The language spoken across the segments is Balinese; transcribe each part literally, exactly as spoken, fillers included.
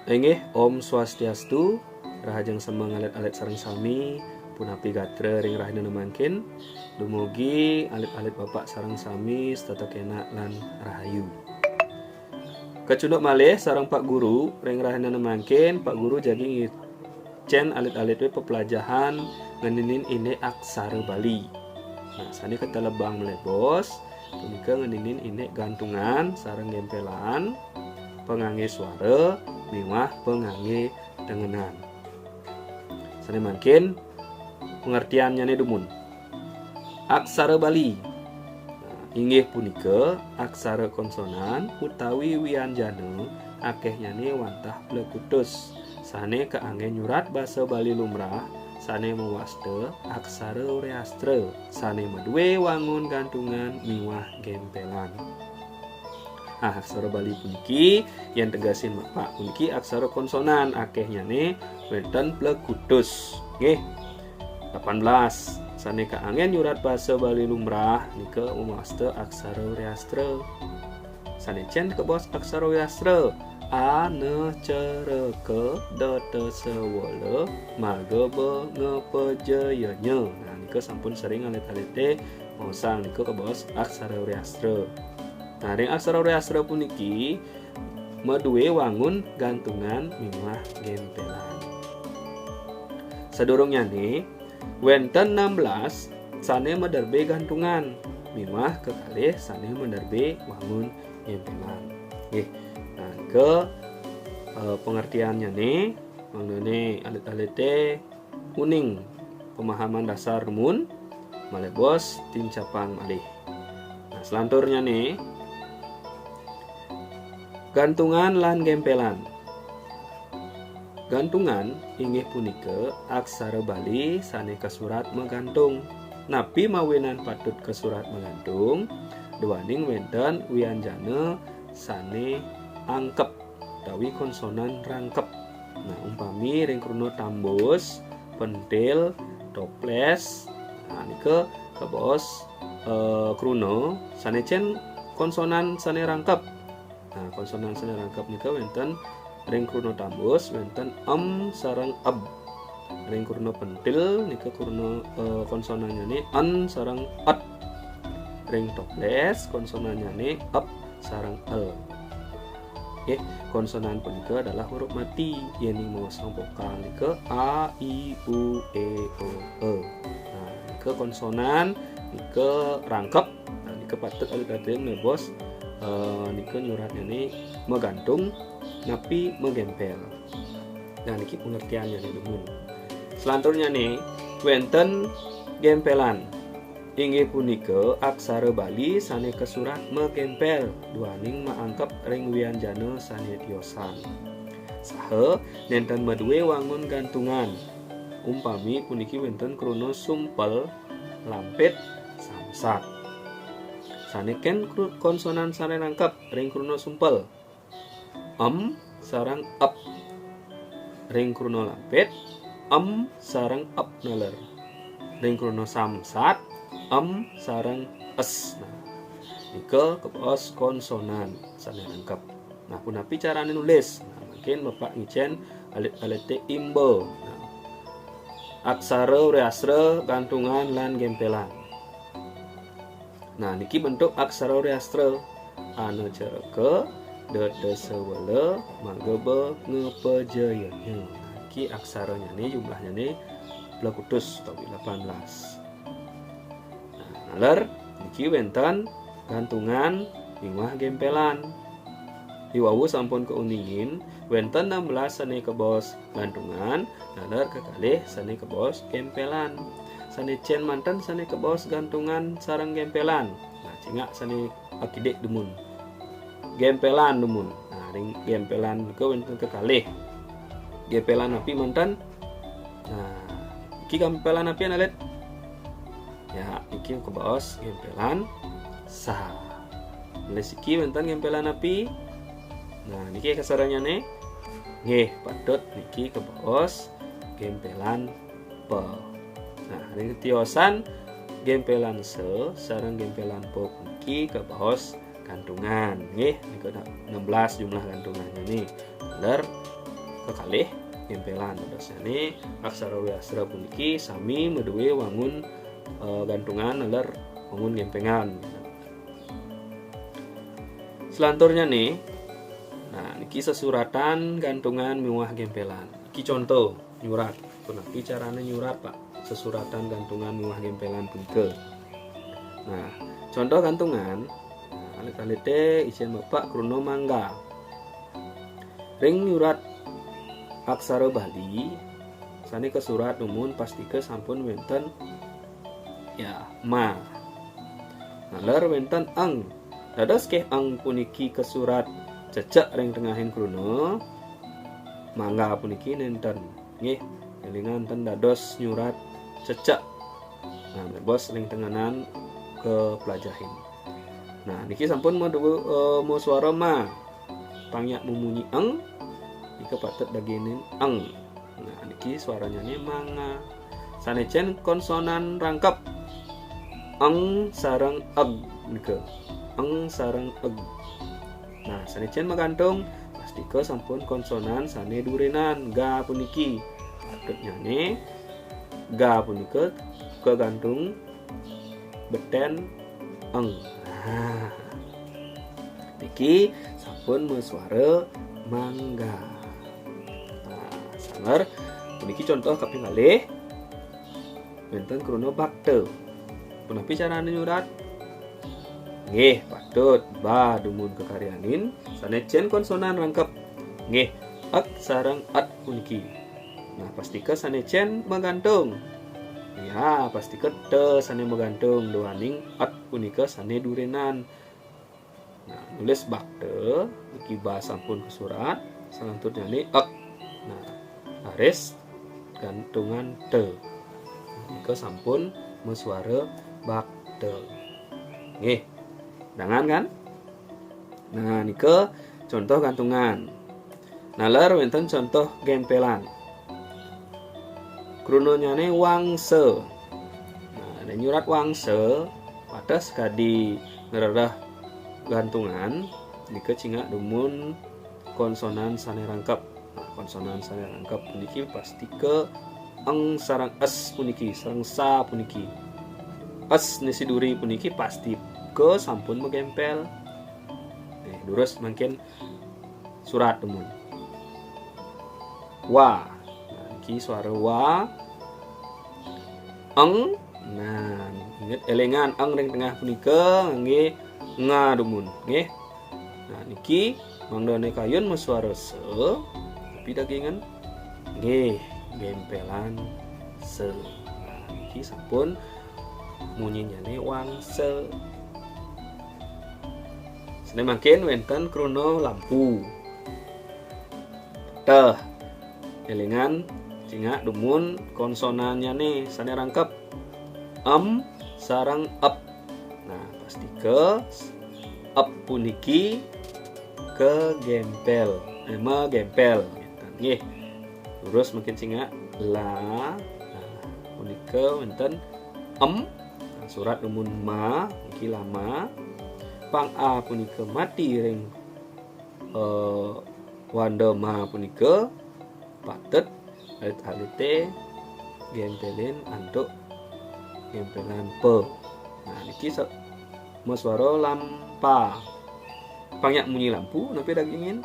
Inggih, Om Swastiastu, rahajeng semeng alit-alit sareng sami, punapi gatra ring rahina mangkin, dumugi alit-alit Bapak sareng sami setata kenak lan rahayu. Kacunduk malih sareng Pak Guru, ring rahina mangkin, Pak Guru jagi ngicen alit-alit peplajahan ngeninin indik aksara Bali. Nah, sane katelebang malih bos, punika ngeninin indik gantungan sareng gempelan, pangangge suara, miwah pangangge tengenan. Sane mangkin, pengertiannyane dumun. Aksara Bali. Nah, inggih punika aksara konsonan utawi wianjana akehnyane wantah plekutus, sane kaangge nyurat basa Bali lumrah, sane mawasta aksara Wreastra, sane madue wangun gantungan miwah gempelan. Ah, aksara Bali puniki, yen tegasin Bapak, puniki aksara konsonan, akehnyane wenten plekutus. Nggih. Delapan belas. Sane kaanggen nyurat basa Bali lumrah nika mawasta aksara Wreastra. Sane cen kabaos aksara Wreastra. Ana caraka data sawala maga ba ngapajayanya. Nah, nika sampun sering alit-alite maosang nika kabaos aksara Wreastra. Nah, ring aksara Wreastra puniki madue wangun gantungan miwah gempelan. Sadurungnyane, wenten enam belas sane maderbe gantungan miwah kekalih sane maderbe wangun gempelan. Nggih. Nah, nika, eh, pengertiannyane, mangdane alit-alite uning pemahaman dasar dumun, malih bos tincapang malih. Nah, selanturnyane, gantungan lan gempelan. Gantungan inggih punika aksara Bali sane kasurat magantung. Napi mawinan patut kasurat magantung? Duaning wenten wianjana sane angkep utawi konsonan rangkep. Nah, umpami ring kruna tambus, pentil, toples, nah, nika kabaos, eh, kruna sane cen konsonan sane rangkep. Nah, konsonan sane rangkep nika wenten ring kruna tambus, wenten em sareng eb. Ring kruna pentil nika kruna, eh, konsonannyane en sareng et. Ring toples konsonannyane ep sareng el. Nggih, konsonan punika adalah huruf mati. Yening maosang vokal nika a, i, u, e, o, e. Nah, nika konsonan, nika rangkep. Nah, nika patut alit-alite malih bos, eh, nika nyuratnyane magantung napi magempel. Nah, niki pengertiannyane dumun. Selanturnyane, wenten gempelan. Inggih punika aksara Bali sane kasurat magempel duaning maangkep ring wianjana sane tiosan. Saha nenten madue wangun gantungan. Umpami puniki wenten kruna sumpel, lampit, samsat. Sane ken kru-, konsonan sane rangkep ring kruna sumpel. Em sareng ep. Ring kruna lampit, em sareng ep naler. Ring kruna samsat, em sareng es. Nah, nika kabaos konsonan sane rangkep. Nah, punapi carane nulis? Nah, mangkin Bapak ngicen alit-alite imba. Nah, aksara Wreastra, gantungan lan gempelan. Nah, niki bentuk aksara Wreastra. Ana caraka, data sawala, maga ba ngapajayanya. Nah, niki aksaranyane jumlahnyane plekutus utawi delapan belas. Nah, naler niki wenten gantungan miwah gempelan. Iwau sampun kauningin, wenten enam belas sane kabaos gantungan, naler kekalih sane kabaos gempelan. Sane cen manten sane kabaos gantungan sareng gempelan. Nah, cingak sane akidik dumun. Gempelan dumun. Nah, ring gempelan nika wenten kekalih. Gempelan api manten? Nah, iki gempelan api alit? Ya, iki kabaos gempelan sa. Malih siki wenten gempelan api? Nah, niki aksaranyane. Nggih, patut niki kabaos gempelan pa. Nah, ring tiosan gempelan sa sareng gempelan pa puniki kabaos gantungan. Nggih, nika enam belas jumlah gantungannyane. Naler kekalih, gempelan. Dadosnyané aksara wiastra puniki sami madué wangun, eh, gantungan naler wangun gempengan. Selanturnyané, nah, niki sesuratan gantungan miwah gempelan. Iki conto nyurat. Punapi carané nyurat, Pak? Sesuratan gantungan miwah gempelan punika. Nah, conto gantungan, nah, alit-alité icén Bapak kruna mangga. Ring nyurat aksara Bali sané kasurat dumun pastika sampun wénten, ya, ma. Naler wénten eng. Dados ké eng puniki kasurat cecek ring tengahing kruna, mangga puniki nénten. Nggih, élingang ten dados nyurat cecek. Nah, mebos ring tengenan kaplajahin. Nah, niki sampun madu-, eh, masuara ma. Pang nyak mamunyi eng, nika patut dagingin eng. Nah, niki suaranyané manga. Sané cén konsonan rangkep. Eng sareng eg nika. Eng sareng eg. Nah, sané cén magantung, pastika sampun konsonan sané durénan ga puniki. Patutnyané ga punika kagantung betén eng. Nah, niki sampun masuara mangga. Nah, sanger puniki conto kaping kalih, wénten kruna bakta. Punapi carané nyurat? Nggih, patut ba dumun kakaryanin, sané cén konsonan rangkep. Nggih, ek sareng et puniki. Nah, pastika sané cén magantung. Ya, pastika te sané magantung duaning et punika sané durénan. Nah, nulis bakta, niki ba sampun kasurat, salanturnyané ek. Nah, raris gantungan te. Nika sampun masuara bakta. Nggih. Dangan kan? Nah, nika conto gantungan. Naler wénten conto gempelan. Krunanyané wangsa. Nah, nek nyurat wangsa, pateh sakadi ngrereh gantungan, nika cingak dumun konsonan sané rangkep. Nah, konsonan sané rangkep puniki pastika eng sareng es puniki, sareng sa puniki. Es ning siduri puniki pastika sampun magempel. Nih, durus mangkin surat dumun. Wa. Nah, niki suara wa. Eng. Nah, inget élingan eng ring tengah punika nganggé nga dumun, nggih. Nah, niki mangdané kayun masuara se, tapi dagingin nggih gempelan se. Nah, niki sampun munyinyané wangsa. Sané mangkin wénten kruna lampu. Teh. Élingan cingak dumun konsonannyané sané rangkep. Em sareng ep. Nah, pastika ep puniki kagempel. Eh, magempel. Nggih. Durus mangkin cingak la. Nah, punika wénten em. Nah, surat dumun ma, niki lama. Pang a punika mati ring, eh, wanda ma punika patut alit-alité gempelin antuk gempelan pe. Nah, niki sa-, masuara lampa. Pang nyak munyi lampu, napi dagingin?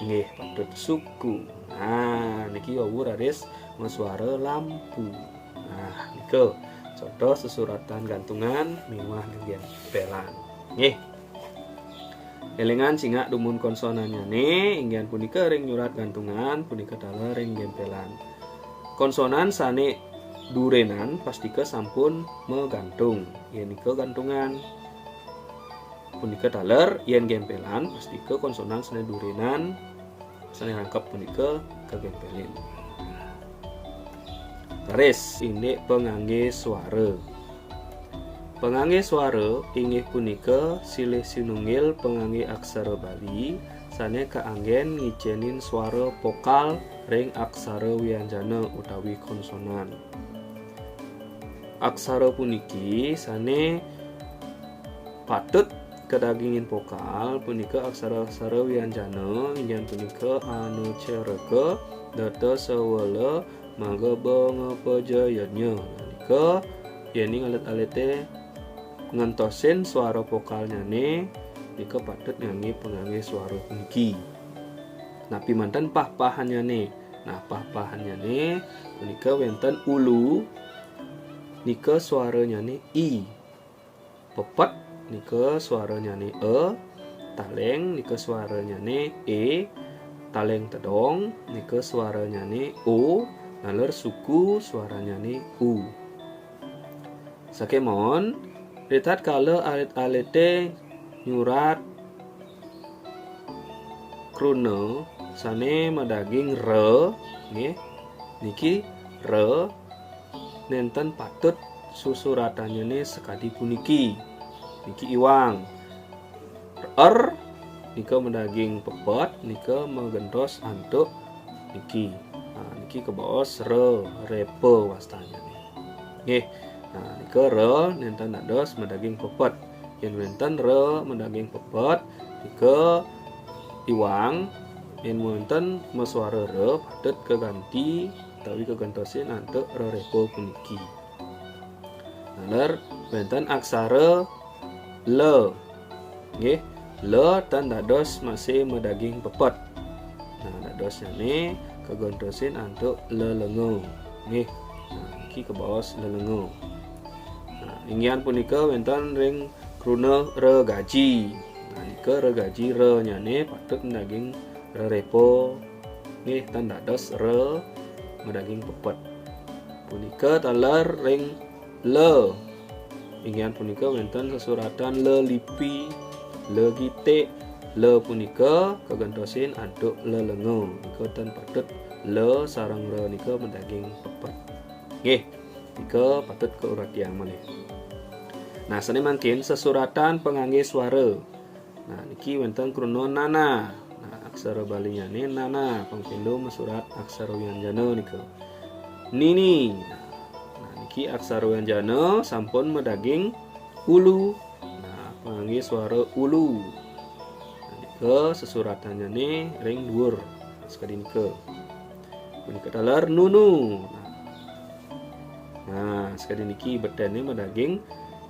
Nggih, patut suku. Nah, niki wau raris masuara lampu. Nah, nika conto sesuratan gantungan miwah gegempelan. Nggih. Élingan cingak dumun konsonannyané, inggih punika ring nyurat gantungan, punika taler ring gempelan. Konsonan sané durénan pastika sampun magantung. Yén nika gantungan. Punika taler, yén gempelan, pastika konsonan sané durénan, sané rangkep punika kagempelin. Raris, indik panganggé suara. Panganggé suara inggih punika silih sinunggil panganggé aksara Bali sané kaanggén ngicénin suara vokal ring aksara wianjana utawi konsonan. Aksara puniki sané patut kadagingin vokal punika aksara-aksara wianjana, inggih punika anuceraka, data sawala, maga ba ngapa ja yadnya. Nika, yening alit-alite ngentosin suara vokalnyane, nika patut ngangge pangangge suara puniki. Napi manten pah-pahannyane? Nah, pah-pahannyane punika wenten ulu, nika suaranyane i. Pepet, nika suaranyane e. Taleng, nika suaranyane e. Taleng tedong, nika suaranyane o. Naler suku, suaranyane u. Sakemon, ritatkala alit-alite nyurat kruna sane madaging ra, nggih. Niki ra nenten patut susuratanyane sakadi puniki. Niki iwang. Er nika madaging pepet, nika magentos antuk niki. Nah, niki kabaos ra, repa wastanyane. Nggih. Nah, nika ra nenten dados madaging pepet. Yen wenten ra madaging pepet, nika iwang, yen wenten masuara ra patut kaganti utawi kagentosin antuk rerepa puniki. Naler wenten aksara la. Nggih, la tan dados masih madaging pepet. Nah, dadosnyane kagentosin antuk lelenga. Nggih. Nah, niki kabaos lelenga. Nah, inggihan punika wenten ring kruna regaji. Nah, nika regaji, ra nyane patut madaging rerepa. Nggih, tan dados ra madaging pepet. Punika taler ring la. Inggihan punika wenten sesuratan lelipi, legitik. La punika kagentosin antuk lelenga. Nika tan patut la sareng ra nika madaging pepet. Nggih, nika patut kauratiang malih. Nah, sane mangkin sesuratan pangangge suara. Nah, niki wenten kruna nana. Nah, aksara Balinyane nana, pang pindo masurat aksara wianjana nika. Nini. Nah, nah, niki aksara wianjana sampun madaging ulu. Nah, pangangge suara ulu. Nah, nika sesuratanyane ring dhuwur. Sakadi nika. Punika taler nunu. Nah, nah, sakadi niki betene madaging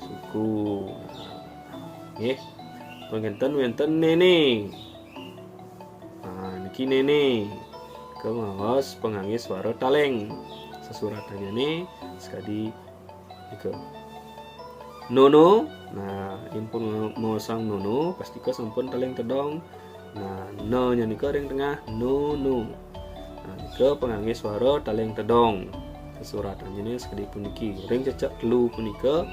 suku. Nah, nggih. Pangenten wenten nene. Nah, niki nene. Kamaos pangangge suara taleng. Sesuratanyane sakadi nika. Nono. Nah, yen pun maosang nono, pastika sampun taleng tedong. Nah, na nya nika ring tengah, nono. Nah, nika pangangge suara taleng tedong. Sesuratanyane sakadi puniki. Ring cecek telu punika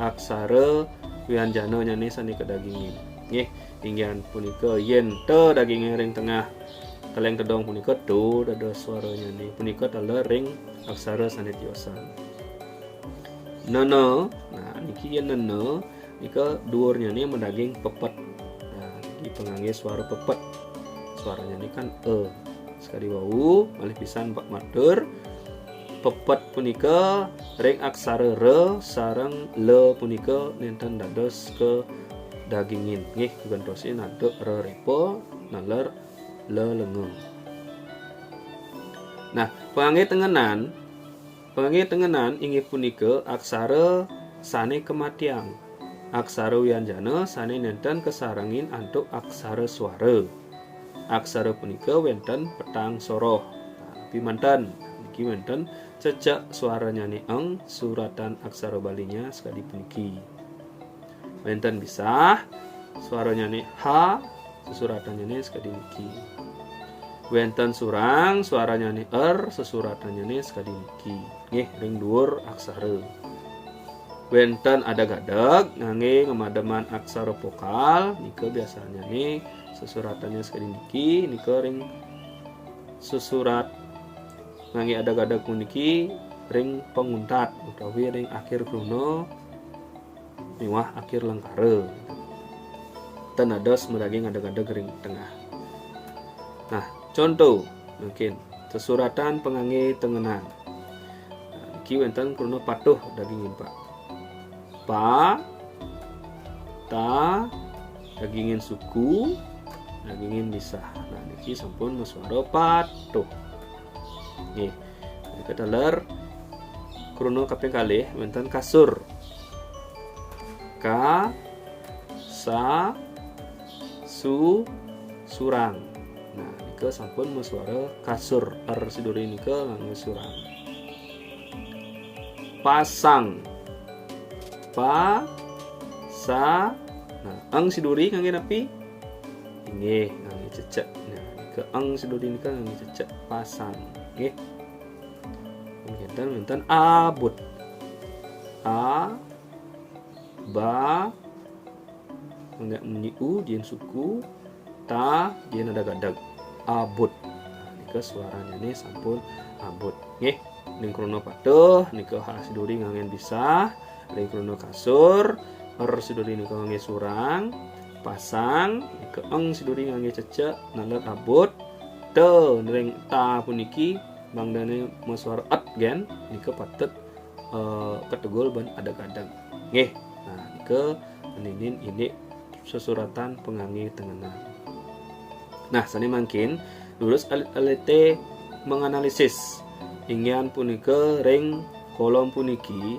aksara wianjananyane sane kadagingin. Nggih, inggihan punika yen ta daginge ring tengah taleng tedong punika to dados suaranyane. Punika taler ring aksara sane tiosan. Nana, nah niki yen nana, nika dhuwurnyane madaging pepet. Nah, niki pangangge suara pepet. Suaranyane kan e. Sakadi wau, malih pisan Pak matur, pepet punika ring aksara ra sareng la punika nenten dados kadagingin. Nggih, kagentosin antuk rerepa naler lelenga. Nah, pangangge tengenan, pangangge tengenan inggih punika aksara sane kamatiang. Aksara wianjana sane nenten kasarengin antuk aksara suara. Aksara punika wenten petang soroh. Nah, pimanten, niki wenten cecek suaranyane eng, suratan aksara Balinya sakadi puniki. Wenten bisah, suaranyane ha, sesuratanyane sakadi niki. Wenten surang, suaranyane er, sesuratanyane sakadi niki. Nggih, ring dhuwur aksara. Wenten adeg-adeg, ngangge ngemademan aksara vokal, nika biasanyane sesuratane sakadi niki, nika ring sesurat ngangge adeg-adeg puniki ring panguntat utawi ring akhir kruna miwah akhir lengkara. Ten dados madaging adeg-adeg ring tengah. Nah, conto, mungkin sesuratan pangangge tengenan. Nah, niki wenten kruna patuh dagingin, Pak. Pa, ta, Dagingin suku, dagingin bisah. Nah, niki sampun masuara patuh. Nggih. Nika taler kruna kaping kalih wénten kasur. Ka, sa, su, surang. Nah, nika sampun masuara kasur. Er siduri nika ngangge surang. Pasang. Pa, sa. Nah, eng siduri ngangge napi? Inggih, ngangge cecek. Nah, nika eng siduri nika ngangge cecek. Pasang. Nggih. Wénten, wénten abut. A, ba, ngangge munyi u, jin suku, ta, jin adag-adag. Abut. Nah, nika suaranyane sampun abut. Nggih, ring kruna patuh, nika ha siduri nganggen bisah, ring kruna kasur, er siduri nika ngangge surang, pasang, nika eng siduri ngangge cecek, naler abut, te, ring ta puniki, mangdane masuara et gen, nika patut, eh, kategul ban adag-adag. Nggih. Nah, nika ngenénin indik sesuratan pangangge tengenan. Nah, sane mangkin, durus alit-alite menganalisis. Inggihan punika ring kolom puniki,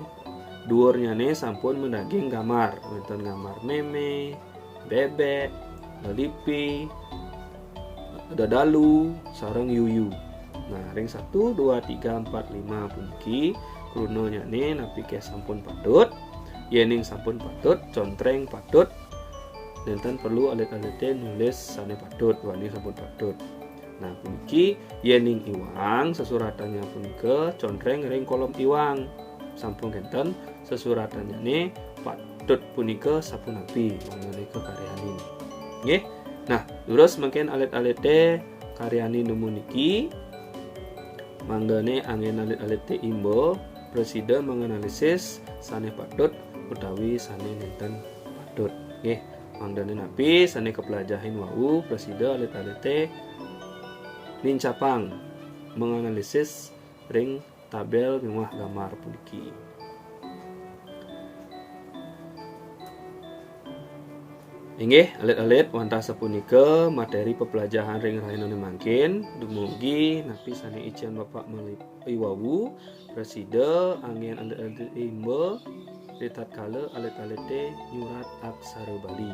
duurnyane sampun madaging gambar. Wenten gambar meme, bebek, lelipi, dedalu, sareng yuyu. Nah, ring satu, dua, tiga, empat, lima puniki, krunanyane napi ke sampun patut? Yening sampun patut, contreng patut, nenten perlu alit-alite nulis sane patut, duaning sampun patut. Nah, puniki yening iwang, sesuratannya punika contreng ring kolom iwang. Sampun kenten, sesuratannyane patut punika sapunapi, mangdane kakaryanin. Nggih. Nah, durus mangkin alit-alite karyanin dumuniki, mangdane anggen alit-alite imba, prasida menganalisis sane patut utawi sane nenten patut. Nggih, mangdane napi sane kapelajahin wau, prasida alit-alite nincapang menganalisis ring tabel miwah gambar puniki. Inggih, alit-alit, wantah sapunika materi pepelajahan ring rahinane mangkin. Dumugi napi sane icen Bapak meli-, iwau, prasida anggen alit-alit imba, ritatkala alit-alite nyurat aksara Bali.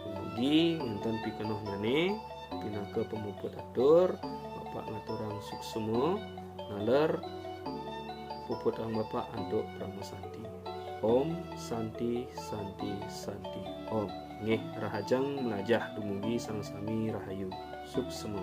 Dumugi wenten pikenohnyane, pinaka pamuput atur, Bapak ngaturang suksma, naler puputang Bapak antuk Parama Santi. Om Santi, Santi, Santi, Om. Nggih, rahajeng mlajah, dumugi sareng sami rahayu. Suksma.